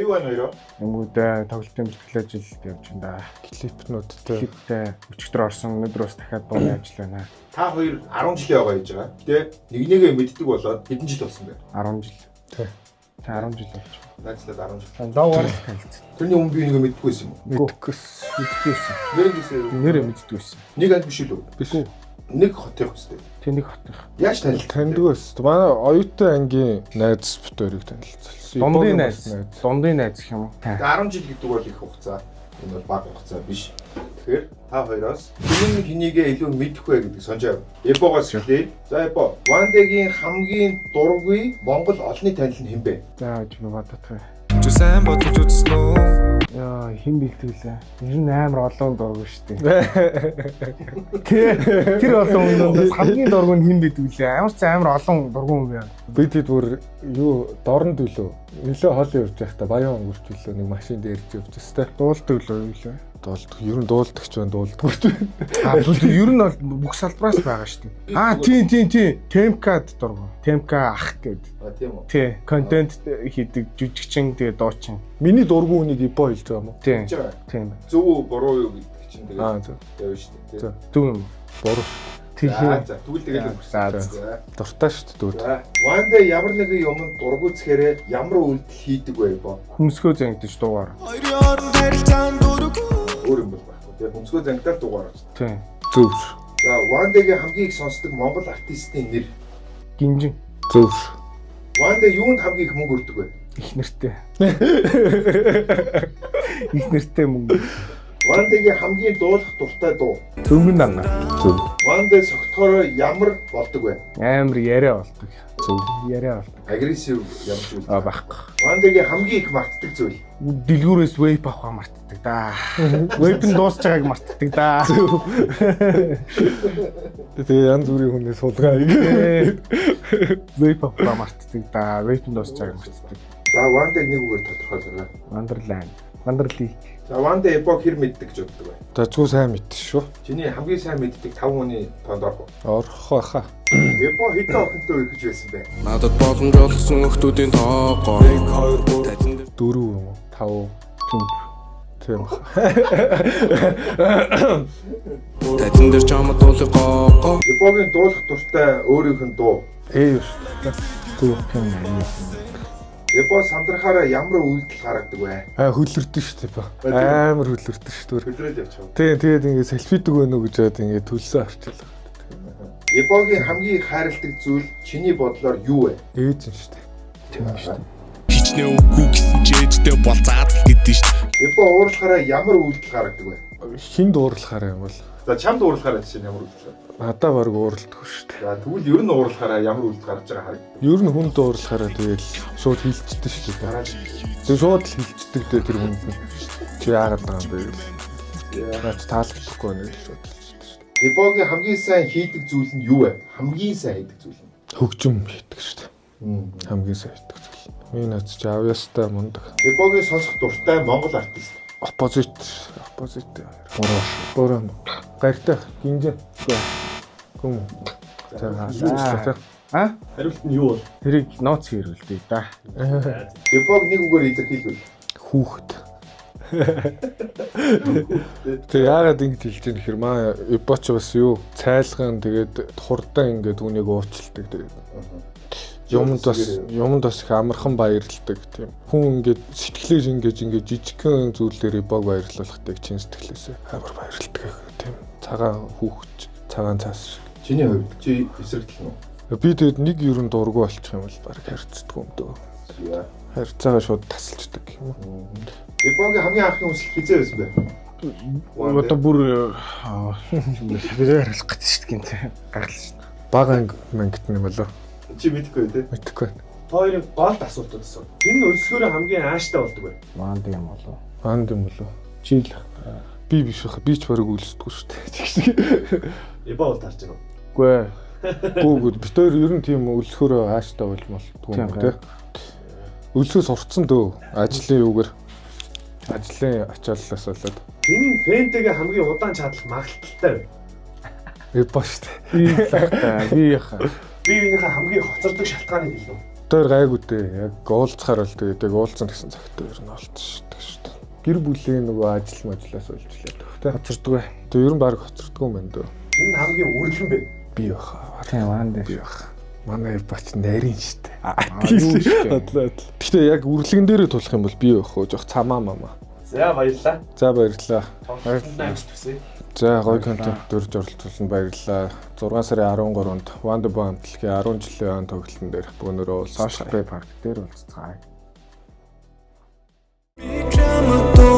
За, юу байна хоёроо? Юмгүүдээ тоглолтын бэлтгэл ажилд явж байна да. Клипнүүдтэй. Клиптэй өчигдөр орсон, өнөөдөр бас дахиад дууны ажил байна. Та хоёр 10 жилийн байгаа хийж байгаа. Гэтэ нэг нэгээ мэддэг болоод хэдэн жил болсон бэ? 10 жил. Тий. Та 10 жил болж Найзлаад 10 жил. байна. Ловоор л танилцсан. Тэрний өмнө би нэгэ мэддэггүй байсан юм уу? Мэддэггүйс. Мэддэг байсан. Нэр гэсэн Нэрээ мэддэг байсан. нэг анги биш үү? Биш. Нэг хотын хөстэй. Тэ нэг хотын. Яаж танилцсан? Таньдгүй бас. Манай оюутан ангийн найз бит хоёрыг танилцсан. Дундын Ибогийн найз. бас Дундын найз гэх юм уу? Та. 10 жил гэдэг бол их хугацаа. Энэ бол бага хугацаа биш. Тэгэхээр та хоёроос хэн нь хэнийгээ илүү мэдэх вэ гэдэг сонжоо. Эбогоос эхлэе. За, Эбо. Вандэгийн хамгийн дургүй Монгол олонний танил нь хэн бэ? За, гэж би бодох. Чи сайн бодож үзсэн үү? Яа, хэн бэлтгэлээ? Ер нь амар олон дургүй шүү дээ. Тэ. Тэр олон хүмүүс хамгийн дургүй нь хэн бэлтгэлээ? Амар ч амар олон дургүй юм байна. Би тэд бүр юу дорнд үлөө. Нилээ хоол явж байхдаа баян өнгөрч үлөө нэг машин дээр ирж явж өстэй. Дуулдаг лөө юу лээ? Дуулдаг. Ер нь дуулдагч байна, дуулдагч байна. Аа, түл ер нь бол бүх салбараас байгаа шүү дээ. Аа, тийм тийм тийм. Темкад дургу. Темка ах гэд. А, тийм үү. Тий, контент хийдэг жүжигчин, тэгээ дуучин. Миний дургүй хүнийг Ибо хэлж байгаа юм уу? Тий. Гэж байгаа. Тийм. Зөв үү, буруу юу гэдэг чинь тэгээд Аа, зөв. явна шүү дээ. Зөв. Зөв юм. Буруу. Тий. За за, тэгвэл тэгэл өнгөрсөн. За, За. Дуртай шүү дээ дүүд. За. Ванда ямар нэгэн юмд дургүйцээрээ ямар үйлдэл хийдэг вэ, Эбо? Хөмсгөө зангидаж дуугаар. Хоёрын хооронд харилцаан дөрөв. Өөр юм бол байхгүй. Тэгээ хөмсгөө зангидаар дугаар орж. Тий. Зөв. За, Вандагийн хамгийн их сонсдог Монгол артистын нэр. Гинжин Зөв. Ванда юунд хамгийн их мөнгө өрдөг вэ? их нэртэй. Их нэртэй мөнгө. Вандагийн хамгийн дуулах дуртай дуу. Зөнгөн дангар. Зөв. Ванда согтохороо ямар болдог вэ? Амар яриа болдог. Зөв. Яриа болдог. Агрессив ямар зүйл. Аа, байхгүй. Вандагийн хамгийн их мартдаг зүйл. Дэлгүүрээс вейп авахаа мартдаг да. Вейп нь дуусч байгааг мартдаг да. Тэгээ янз бүрийн хүнээс суулгаа. Тий. Вейп авахаа мартдаг да. Вейп нь дуусч байгааг мартдаг. За, Вандаг нэг үгээр тодорхойлоо. Wonderland. Wonderleague. За, Ванда Эбог хэр мэддэг гэж боддог вэ? За, зүг сайн мэдсэн шүү. Чиний хамгийн сайн мэддэг 5 хүний тоонд орох уу? Орох байхаа. Эбо хэдэн охинтой ирэх гэж байсан бэ? Надад боломж олгосон охтуудын тоогоо 1 2 3 Тайзан дээр 4 юм уу? 5. Зүг. Тийм баха. Тайзан дээр чамд дуулах гоогоо. Эбогийн дуулах дуртай өөрийнх нь дуу. Ээ шүү дээ. Зүг юм аа. Эбо сандрахаараа ямар үйлдэл гаргадаг вэ? Аа, хөлөрдөн шүү дээ. Бо. Амар хөлөрдөн шүү дээ. Хөдрөөд явчих. Тийм, тэгээд ингээ салфидэг байна уу гэж бод ингээ төлсөө авчихлаа. Эбогийн хамгийн их хайрладаг зүйл чиний бодлоор юу вэ? Ээж юм шүү дээ. Тийм шүү дээ. Хичнээн үгүй гэсэн чи ээжтэй бол заадал гэдэг шүү. Эбо уурлахаараа ямар үйлдэл гаргадаг вэ? Хинд уурлахаараа юм бол За, чамд уурлахаараа жишээ нь ямар үйлдэл вэ? надаа баг уурладаг шүү дээ. За, тэгвэл ер нь уурлахаараа ямар үйлдэл гаргаж байгаа харагддаг. Ер нь хүнд уурлахаараа тэгэл шууд хилчдэг шүү дээ. Гараад Тэг шууд л хилчдэг дээ тэр хүнд нь. Чи яагаад байгаа юм бэ гэл. Наач таалагдахгүй байна гэж шууд хилчдэг шүү дээ. Эбогийн хамгийн сайн хийдэг зүйл нь юу вэ? Хамгийн сайн хийдэг зүйл нь. Хөгжим хийдэг шүү дээ. Хамгийн сайн хийдэг зүйл. Миний наац чи авьяастай мундаг. Эбогийн сонсох дуртай Монгол артист. Оппозит, оппозит. Буруу. Буруу. Гартай гинжээ. Гүм. За, хаалцлаа. А? Хариулт нь юу бол? Тэрийг нууц хэрүүлдэг да. Эбог нэг үгээр илэрхийлвэл. Хүүхэд. Тэг яагаад ингэж хэлж ийм гэхээр маа Эбоч бас юу цайлган тэгээд хурдан ингээд үнийг уучилдаг тэгээд юмд бас их амархан баярладаг тийм. Хүн ингээд сэтгэлээр ингээд ингээд жижигхэн зүйлээр Эбог баярлуулахдаг чин сэтгэлээсээ амар баярладаг тийм. Цагаан хүүхэд цагаан цаас шиг. Чиний хувьд чи эсрэгдэл нь үү? Би тэгээд нэг ерөн дургу болчих юм бол баг харьцдаггүй юм дөө. Яа. Харьцаагаа шууд тасалчдаг юм уу? Эбогийн хамгийн анхны хүсэл хизээ байсан бэ? Одоо бүр би хариулах гэж шүү дээ гинт. Гарлаа шүү дээ. Бага анги мангит юм болоо. Чи мэдэхгүй тий? Мэдэхгүй байна. Та хоёрын голд асуултууд асуу. Энэ нь өлсгөөрөө хамгийн ааштай болдог вэ? Манд юм болов. Анд юм болоо. Чи л Би биш баха. Би ч бараг үлсдэггүй шүү дээ. Эбо бол таарч байгаа. үгүй ээ. Гүү гүү бид хоёр ер нь тийм өлсгөөрөө ааштай болж молдгүй юм Тийм, тий. Өлсгөө сурцсан дөө. Ажлын юугаар ажлын ачааллаас болоод Энэ нь фэнтэйгээ хамгийн удаан чадлах магадлалтай вэ? Эбо шүү дээ. Би л ахтай. Би яхаа. Би биенийхээ хамгийн хоцордог шалтгааныг хэлнэ. Тэр гайгүй дээ. Яг уулзахаар л тэгээд яг уулзсан гэсэн цагт ер нь олцсон шүү дээ. Гэр бүлийн нөгөө ажил мажлаас олжлаад байх тэ. Хоцордгоо. Тэр ер нь баг хоцордгоо юм байна дөө. Хэн нь хамгийн үрлэн бэ? Би баха. Тийм One Day. Би баха. Манай бач нарийн штэ. юу штэ. Бодлоо. Гэхдээ яг үрлэгэн дээрээ тулах юм бол би байх уу? Жох цамаа мама. За баярлалаа. За баярлалаа. Баярлалаа. Амжилт хүсье. За гоё контент дөрж оролцуулсан баярлалаа. 6 сарын 13-нд Wonder Boy хамтлагийн 10 жилийн он тоглолтын дээр бөөнөрөө Social уулзцгаая. Play Park дээр уулзцгаая. Би чамд